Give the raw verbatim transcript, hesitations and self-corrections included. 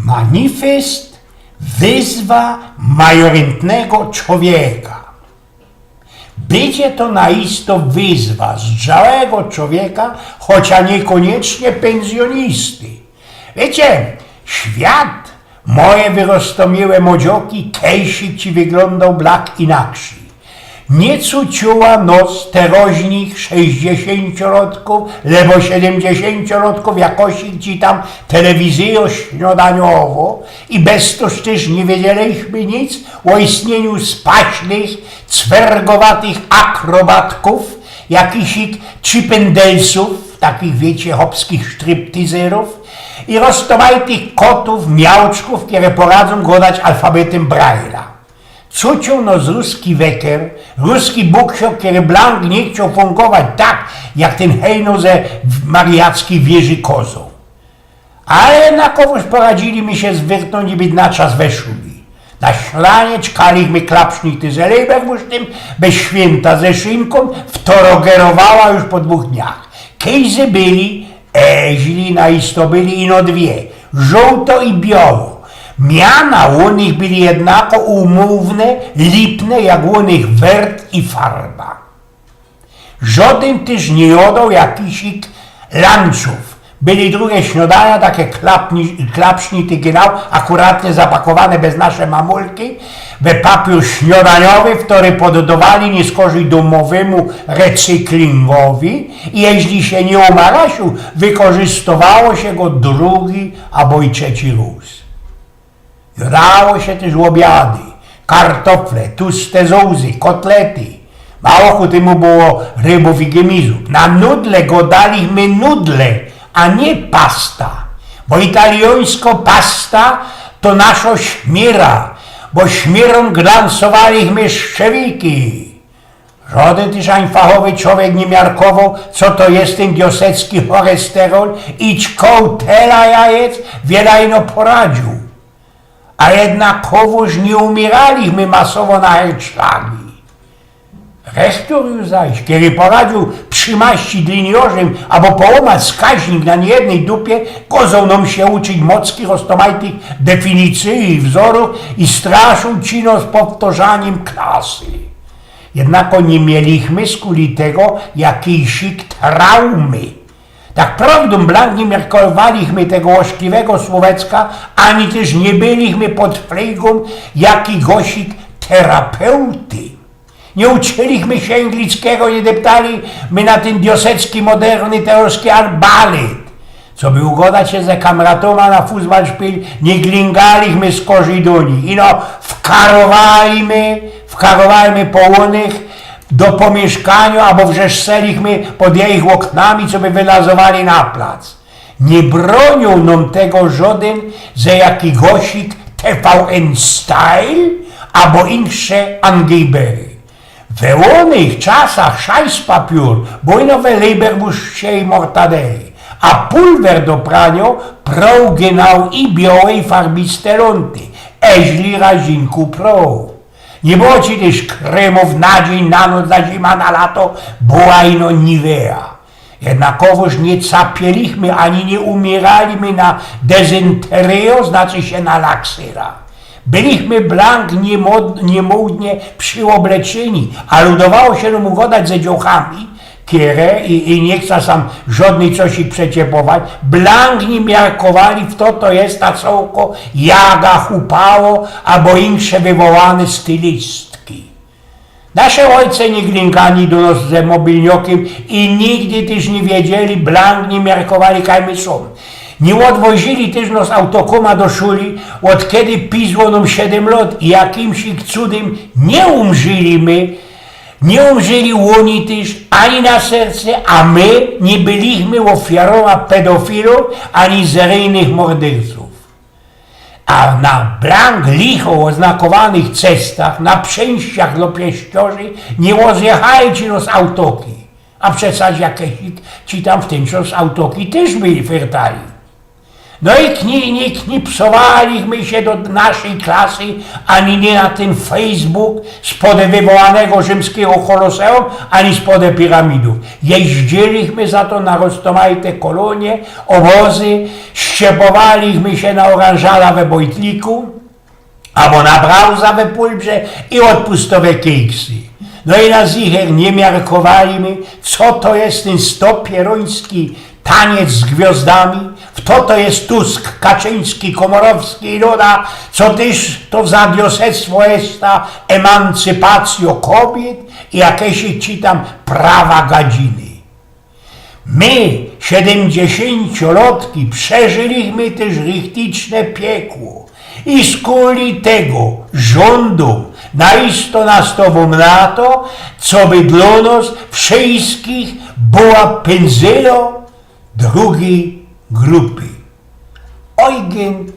Manifest wyzwa majoryntnego czowieka. Bydzie to naisto wyzwa zdrzałego czowieka, chocia niykoniecznie pynzjonisty. Wiycie, świat moje wyrostomiłe modzioki, kejsik ci wyglōndoł blak inaksij. Niy cuciōła nos teroźnich sześćdziesiōnciolotków, lebo siedymdziesiōnciolotków, jakosik ci tam telewizyjo śniodaniowŏ i bez to tyż niy wiedzielichmy nic ô istniyniu spaśnych, cwergowatych akrobatków, jakisik chipendelsów, takich, wiycie, chopskich striptizerōw i roztomajtych kotōw, miałczkōw, kere poradzōm godać alfabytym Braille'a. Cuciōł nos ruski weker, ruski buksiok, kery blank niy chcioł fōngować tak, jak tyn hejno ze mariackiej wieży kozoł. Ale jednakowōż poradzilichmy sie zwyrtnōńć i być na czas we szuli. Na śniadanie czkalichmy klapsznity ze lejberwusztym, bez świynta ze szynkōm, wtorogerowała już po dwōch dniach. Kejzy byli, eźli naisto byli, ino dwie, żōłto i bioło. Miana u nich byli jednako umōwne, lipne, jak u nich wert i farba. Żodyn tyż niy jŏdoł jakisik lunchōw. Byli drugie śniodania, take klapni-, klapsznity genau, akuratnie zapakowane bez nasze mamulki, we papiōr śniodaniōwy, kery poddŏwali niyskorzij dōmowiymu recyklingowi i jeźli sie niy umarasiōł, wykorzystowało sie go drugi abo i trzeci rōz. Jŏdało sie tyż ôbiady, kartofle, tuste zōłzy, kotlety. Mało ku tymu było rybōw i gymizōw. Na nudle godalichmy nudle, a niy pasta. Bo italiōńsko pasta to naszo śmira, bo śmirōm glansowalichmy szczewiki. Żodyn tyż ań fachowy czowiek niy miarkowoł, co to je tyn diosecki cholesterol i czkoł tela jajec, wiela ino poradziōł. A jednakowōż niy umieralichmy masowo na herczlagi. Rechtōr już zaś, kery poradziōł przimaścić liniorzym abo połōmać skaźnik na niyjednyj dupie, gozoł nōm sie uczyć mocki roztomajtych definicyji i wzorōw i straszył ci nos powtorzaniym klasy. Jednako niy mielichmy skuli tego jakijsik traumy. Tak prŏwdōm blank niy miarkowalichmy tego ôszkliwego słōwecka, ani tyż niy bylichmy pod flejgōm jakigosik terapeuty. Niy uczylichmy sie anglickego, niy deptalichmy na tyn diosecki, moderny, terŏzki arbalet. Coby ugodać sie ze kamratōma na fuzbalszpil, niy glingalichmy skorzij do nich. Ino wkarowalichmy, wkarowalichmy połōnych do pōmiyszkaniŏ, abo wrzeszczelichmy pod jejich ôknami, coby wylazowali na plac. Niy brōniōł nōm tego żodyn ze jakigosik T V N Style abo insze angejbery. We ônych czasach szajspapiōr bōjnowōł lejberwuszczi i mortadeli, a pulwer do praniŏ prŏł genau i biołej farbiste lōnty, eźli razinku prŏł. Niy było ci tyż krymōw na dziyń, na noc, na zima, na lato, była ino Nivea. Jednakowōż niy capielichmy ani niy umieralichmy na dezynteryjŏ, znaczy sie na laksyra. Bylichmy blank niymod-, niymodnie prziôbleczyni, ale udowało sie nōm ugodać ze dziołchami, kere, i, i niy chcã sam żodnyj cosik przeciepować, blank niy miarkowali, fto to je ta cołko, jaga, chupało abo insze wywołane stylistki. Nasze ôjce niy glingali do nos ze mobilniŏkiym i nigdy tyż niy wiedzieli, blank niy miarkowali, kaj my sōm. Niy ôdwozili tyż nos autokōma do szuli, ôd kedy pizło nōm siedym lŏt i jakimsik cudym niy umrzili my, niy umrzili ôni tyż ani na serce, a my niy bylichmy ôfiarōma pedofilōw ani seryjnych mordercōw. A na blank licho ôznakowanych cestach, na przejściach do pieszciorzy niy ôzjechali ci nos autoki. A przecież jakeś ci tam w tyn czas autoki tyż byli fertali. No i kni, nie knipsowaliśmy sie do naszej klasy, ani nie na tyn Facebook spod wywołanego rzymskiego Koloseum, ani spod piramidów. Jeździliśmy za to na roztomajte kolonie, obozy, ściepowaliśmy sie na oranżala we Bojtliku, abo na Brauza we Pulbrze i ôdpustowe kejksy. No i na zicher nie miarkowaliśmy, co to je tyn stopieroński taniec z gwiôzdami, fto to je Tusk, Kaczyński, Komorowski i Duda, co tyż to za diosectwo je ta emancypacjŏ kobiet i jakeś ci tam prawa gadziny. My, siedymdziesięciolotki, przeżyliśmy tyż richticzne piekło. I skuli tego żōndōm naisto nastowōm na to, co by dlŏ nos wszyskich była pyndzylo drugij grupy. Eugen